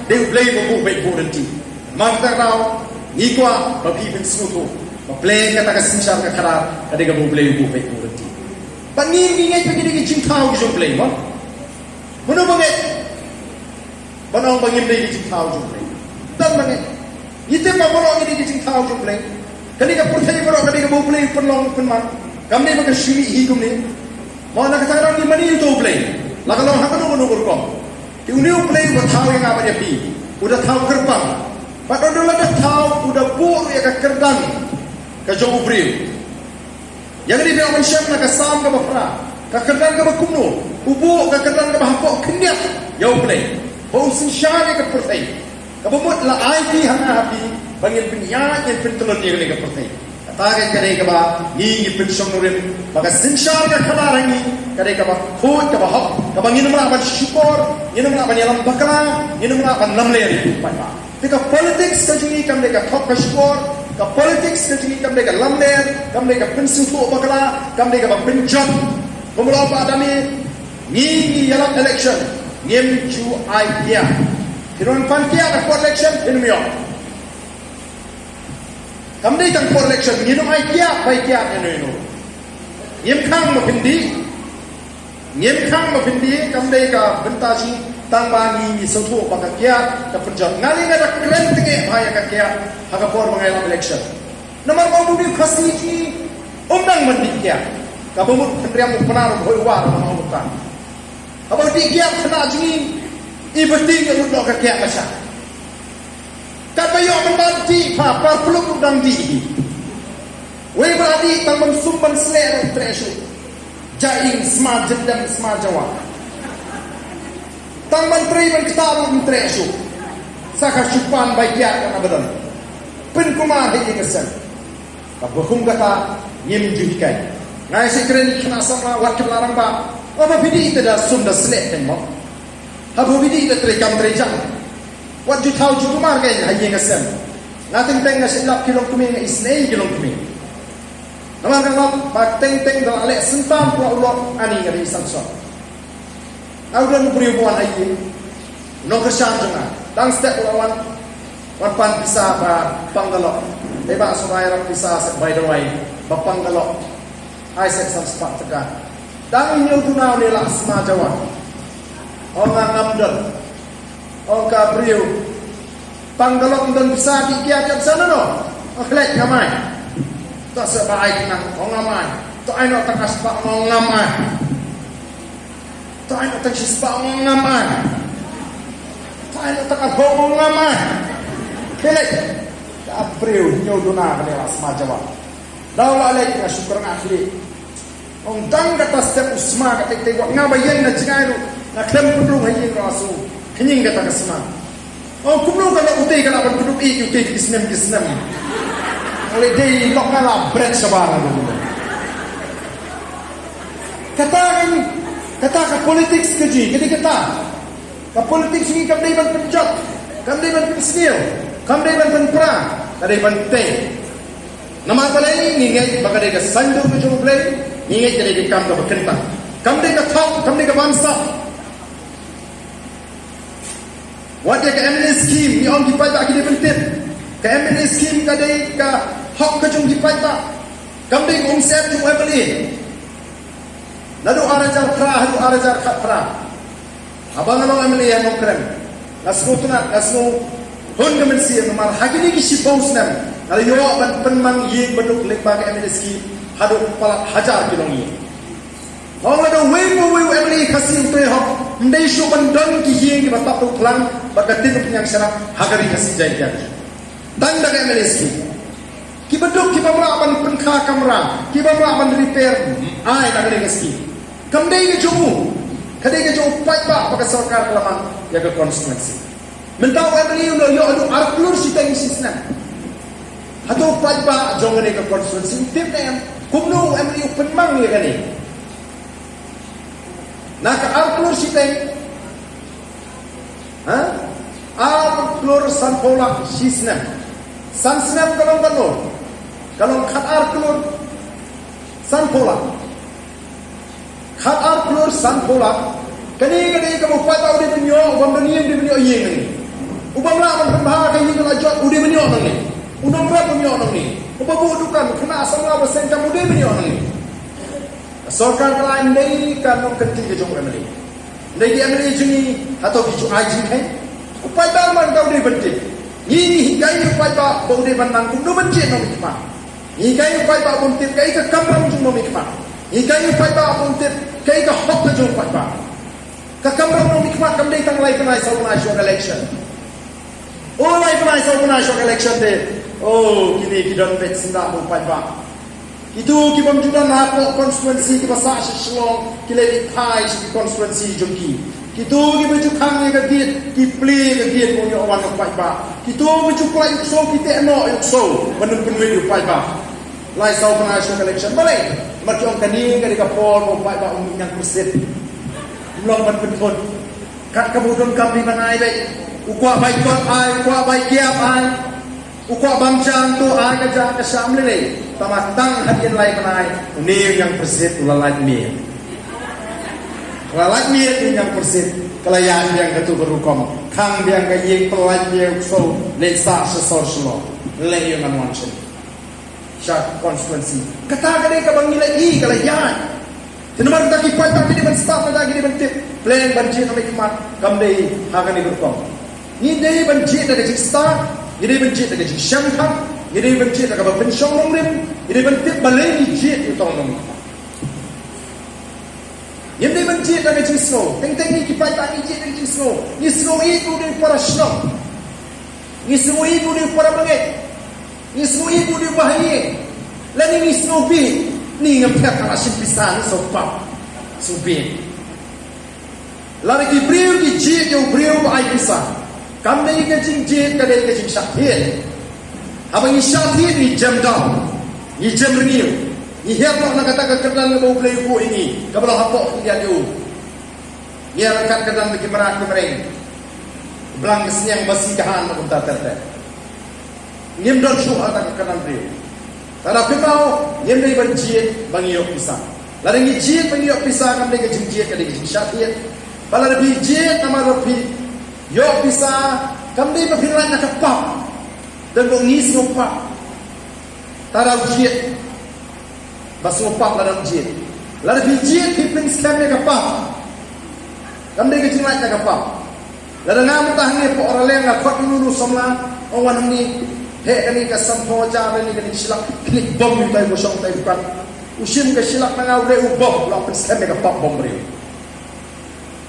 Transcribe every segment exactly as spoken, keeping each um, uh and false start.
Dei U Blei ba buh beit buh lynti. Namar kata ka daw ngi kwah ba phi pynsngewthuh ba Blei kata ka synshar ka khadar ka dei kaba U Blei u buh beit buh lynti. Ba ngi ngi ngeit ba ngi dei ki jingthaw ki jong U Blei mo. Mano ba ngeit? Ban ong ba ngim dei ki jingthaw jong U Blei. Tang ba ngeit. Ngi tip ba baroh ngi dei ki jingthaw jong U Blei. Kane ka pyrthei baroh ka dei kaba U Blei u pynlong u pynman. Kam dei ba ka shu mih hi kumne. Mo na kata ka daw ngi mane ïa uto U Blei. La ka long ha kano kano ka rukom. Te une U Blei uba thaw ïa nga bad ïa phi u da thaw kyrpang. Bad ynda u la dep thaw u da buh ruh ïa ka kyrdan ka jong u briew. Ïa kane phi lah ban shem na ka Salm kaba phra, ka kyrdan kaba kumno, u buh ka kyrdan kaba hapoh khyndiat ïa U Blei ba un synshar ïa ka pyrthei. Kaba mut la ai phi ha nga ha phi ba ngin pynïaid ngin pyntlot ïa kane ka pyrthei. Kata ka dei kaba ngi ngi pynshong nongrim ba ka synshar ka khadar ha ngi ka dei kaba khuid kaba hok kaba ngin ym lah ban shukor, ngin ym lah ban ïalam bakla, ngin ym lah ban lamler ïa u paidbah. Te ka politics ka jong ngi kam dei ka thok ka shukor, ka politics ka jong ngi kam dei ka lamler, kam dei ka pynsngewthuh bakla, kam dei kaba pynjot. Kumba la ong Bah Dame, ngi ngi ïalap election, ngim ju ai kiad. Phin wan pan kiad ha por election phin ym ïoh. Kam dei tang por election, ngin ym ai kiad, bai kiad ïano ïano. Ngim khang ba phin dih. Ngim khang ba phin dih, kam dei ka bynta jong ngi tang ba ngi ngi sngewthuh ba ka kiad ka pynjot. Nga lei nga da kren tengeh bha ïa ka kiad ha ka por ba nga ïalap election. Namar ba u briew Khasi jong ngi um dang ban dih kiad. Kaba mut pynriam u Pnar u Bhoi War u Mawkyrwat. Haba u dih kiad khynnah jong ngi i ba dih ngi lut noh ka kiad ka shah. Katba ïoh mynta dih pha, par pluk u dang dih hi. Wei ba la dih tang ban sum ban sleh ruh treh shuh. Jaing sma jyndem sma jawa. Tang ban trei ban ktah ruh treh shuh. Sa ka shu pan bai kiad ka na ba don. Pynkumar hi ïing ka sem. Kaba kum kata ngim ju hikai. Nga ïa shu kren ïa ki khynnah samla wat ki la rangbah. Haba phi dih te da sum da sleh teng mo. Haba phi dih te trei kam trei jam. Wat ju thaw ju kumar kein ha ïing ha sem. Nga teng teng nga shu lap ki longkmie, nga isynei ïa ki longkmie. Namar nga lap ba teng teng da la leh syntan kwah u lok ani nga dei i Samson. Nga u don u briew ba wan ha ïing. U nongkyrshan jong nga. Dang step u la wan. Wan pan pisa ba pang ka lok. Dei ba shu bai rap pisa set bai dawai ba pang ka lok. Ai set san spah tyngka. Dang hynñiew duna u la sma jawa. Ong nga ngam don. Ong ka briew. Pang ka lok ym don pisa, dih kiad kat sa no no. Ong khlek ngam ai. To sa ba ai khnang, ong ngam ai. To ai noh tang ka spah, ong ngam ai. To ai noh tang shi spah, ong ngam ai. To ai noh tang ka phew, ong ngam ai. Khlek. Ka briew hynñiew duna ka la sma jawa. Dau la leit nga shu kyrngah khlieh. Ong dang kata step u sma ka tei tei wat nga ba ïeng na jngai ruh nga khlem pynrung ha ïing ruh asu. Kñing kata ka sma. Ong kumno ka lok utei ka lah ban pynrung ïa utei ki snem ki snem. Ong leh dei lok nga la bret shabar nga dum. Kata kan kata ka politics ka ji ka dei kata. Ka politics ngi kam dei ban pynjot, kam dei ban pynsniew, kam dei ban pynpra, ka dei ban tei. Namar balei? Ngi ngeit ba ka dei ka saiñdur ka jong U Blei, ngi ngeit ka dei ka kam kaba kyntang. Kam dei ka thok, kam dei ka bamsap. Wat ïa ka M L A scheme, ngi ong ki paidbah ki dei ban tip. Ka M L A scheme ka dei ka hok ka jong ki paidbah. Kam dei ka umsyep jong u M L A. Naduh ar hajar phra haduh ar hajar khatphra. Haba nga long M L A ha Nongkrem, nga sngewtynnat, nga sngew hun ka mynsiem namar ha kine ki shiphew snem nga la ïoh ban pynman ïing baduk lyngba ka M L A scheme haduh palat hajar ki longïing. Nga ong lada uwei pa uwei u M L A Khasi u trei hok, ym dei shuh ban don ki ïing kiba tap da u phlang bad ka tin u pynïaid sharak ha ka ri Khasi Jaiñtia. Tang da ka M L A scheme. Kiba duk, kiba mlak ban pynkha kamra, kiba mlak ban repair, ai na ka dei ka scheme. Kam dei ka jong u, ka dei ka jong u paidbah ba ka sorkar ka la man ïa ka constituency. Mynta u M L A u la ïoh haduh ar klur shiteng shi snem. Hato u paidbah jong ka dei ka constituency u tip ne em kumno u M L A u pynmang ïa kane? Na ka ar klur shiteng. Ha? Ar klur sanphew lak shi snem. San snem ka long katno? Ka long khat ar klur sanphew lak. Khat ar klur sanphew lak. Kane ka dei kaba u paidbah u dei ban ïoh, u bym don ïing u dei ban ïoh ïing kane. Bym lah ban pynbha ka ïing ka la jot, u dei ban ïoh nangne. U nongrep un ïoh nangne. Uba buh dukan, u khynnah samla ba seng kam, u dei ban ïoh nangne. Ka sorkar ka la ym dei ka nongkynti ka jong u M L A. Ym dei ki M L A jong ngi hato ki ju ai jingkheiñ? U paidbah man ka u dei ban tip. Ngi ngi hikai u paidbah ba u dei ban nang kumno ban jied nongmihkhmat. Ngi hikai u paidbah ban tip kaei ka kamram jong nongmihkhmat. Ngi hikai u paidbah ban tip kaei ka hok ka jong u paidbah. Ka kamram nongmihkhmat kam dei tang lai bnai saw bnai shuwa ka election. O lai bnai saw bnai shuwa ka election te. O kine ki don peit syndah ba u paidbah. Kito ki bym ju don hapoh constituency kiba sah sha Shillong ki leh leit thai sha ki constituency jong ki. Kito kiba ju khang ïa ka gate ki plie ïa ka gate ba u ïoh wan u paidbah. Kito ba ju kloi u ksew ki teh noh ïa u ksew ban ym pynwit ïa u paidbah. Lai saw bnai shuwa ka election balei? Namar ki ong kane ka dei ka por ba u paidbah u mih ñiangpyrsit. Ym long ban pynthut. Kat kaba u donkam dei ban ai beit. U kwah bai kot ai, u kwah bai kiap ai. U kwah bam jam to ai ka jam ka sham lei lei. Tangba tang hadien lai bnai une u ñiangpyrsit u la lait miet. Ka la lait miet u ñiangpyrsit ka la ïaid biang katu ka rukom. Khang biang ka ïing, pynlait biang u ksew, leit sah sha sor Shillong. Lei ïa ngan wan shen. Sha constituency. Kata ka dei kaba ngi la ïohi ka la ïaid. Te namar kata ki paidbah ki dei ban stad, kata ki dei ban tip. Plan ban jied nongmihkhmat kam dei ha kane ka rukom. Ngi dei ban jied da ka jingstad, ngi dei ban jied da ka jingshemphang, ngi dei ban jied da kaba pynshong nongrim, ngi dei ban tip balei ngi jied ïa uto u nongmihkhmat. Ngim dei ban jied da ka jingsngew. Teng teng ngi ki paidbah ngi jied da ka jingsngew. Ngi sngew ïeit ba u dei u para shnong. Ngi sngew ïeit ba u dei u para bangeit. Ngi sngew ïeit ba u dei u bahaïing. Lane ngi sngew bieit. Ni ngam thep, ka la shim pisa, ngi sngew pap, sngew bieit. Lada ki briew ki jied ïa u briew ba ai pisa, kam dei ka jingjied, ka dei ka jingshah thied. Haba ngi shah thied ngi jem down, ngi jem rngiew, ngi hiar noh na kata ka kyrdan kaba U Blei u buh ïa ngi, kaba long hapoh khyndiat ïa u. Ngi ïa ryngkat kyrdan da ki mrad ki mreng, blang ka sniang, basi ka han, na kumta ter ter. Ngim don shuh ha kata ka kyrdan briew. Te lada kynmaw, ngim dei ban jied ba ngi ïoh pisa. Lada ngi jied ba ngi ïoh pisa, kam dei ka jingjied, ka dei ka jingshah thied. Bad lada phi jied namar ba phi ïoh pisa, kam dei ba phin lait na ka pap. Don ba ngi sngew pap. Te lada jied ba sngew pap lada jied. Lada phi jied phi pynskhem ïa ka pap. Kam dei ka jinglait na ka pap. Lada nga mynta hangne hapoh Raleng nga khot ïa uno uno u samla, ong wan hangne, heh kane ka sanphew hajar, kane ka shlak, kane bom ïa utai ba shong utai u dukan. U shim ka shlak na nga, u leh u bom, la pynskhem ïa ka pap bom briew.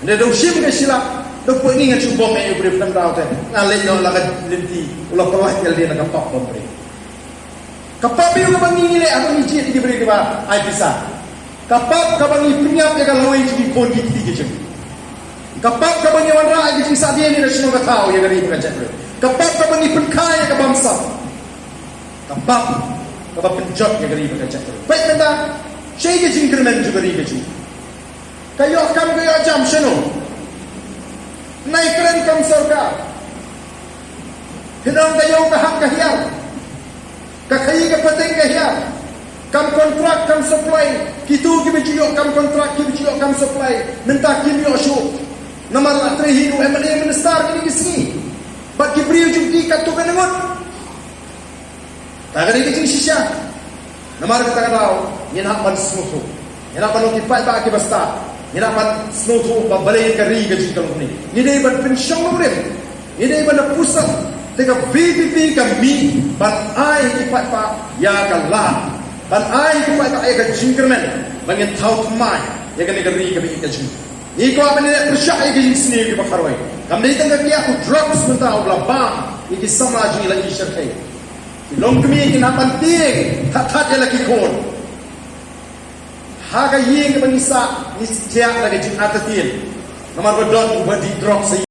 Hynrei da u shim ka shlak, da u poi, ngi ngan shu bom ïa u briew, khnang da u te nga leit noh la ka lynti, u la pynlait ïa lade na ka pap bom briew. Ka pap ïa kaba ngi ngi leh haba ngi jied ïa ki briew kiba ai pisa. Ka pap kaba ngi pynïap ïa ka lawei jong ki khun ki kti ki jong ngi. Ka pap kaba ngi wanrah ïa ka jingsahdien ïa ka shnong ka thaw, ïa ka ri bad ka jaitbynriew. Ka pap kaba ngi pynkha ïa ka bamsap. Ka pap kaba pynjot ïa ka ri bad ka jaitbynriew. Peit mynta, shaei ka jingkyrmen jong ka ri ka jong ngi. Ka ïoh kam ka ïoh jam shano? Nai kren kam sorkar. Phin ong ka ïew ka hap ka hiar. Ka khaïi ka pateng ka hiar. Kam kontrak kam supply. Kito kiba ju ïoh kam kontrak, kiba ju ïoh kam supply, mynta kim ïoh shuh. Namar la trei hi u M L A minister kine ki sngi. Bad ki briew jong ki katto katne ngut. Ka dei ka jingshisha. Namar kata ka daw ngin hap ban sngewthuh. Ngin hap ban long ki paidbah kiba stad. Ngin hap ban sngewthuh ba balei ka ri ka jingkyrkhu ne. Ngi dei ban pynshong nongrim. Ngi dei ban da pusat. Te ka V P P ka mih ban ai ki paidbah ïa ka lad, ban ai ki paidbah ïa ka jingkyrmen, ba ngin thaw thymmai ïa kane ka ri kaba ïeit ka jong ngi. Ngi kwah ban leh pyrshah ïa ki jingsniew kiba kharoi. Kam dei tang ka kiad u drugs mynta uba la bam ïa ki samla jong ngi la i shyrkhei. Ki longkmie kin hap ban tieng, that that ïa la ki khun. Ha ka ïing kaba ngi sah, ngi thiah da ka jingartatien. Namar ba don uba dih drugs.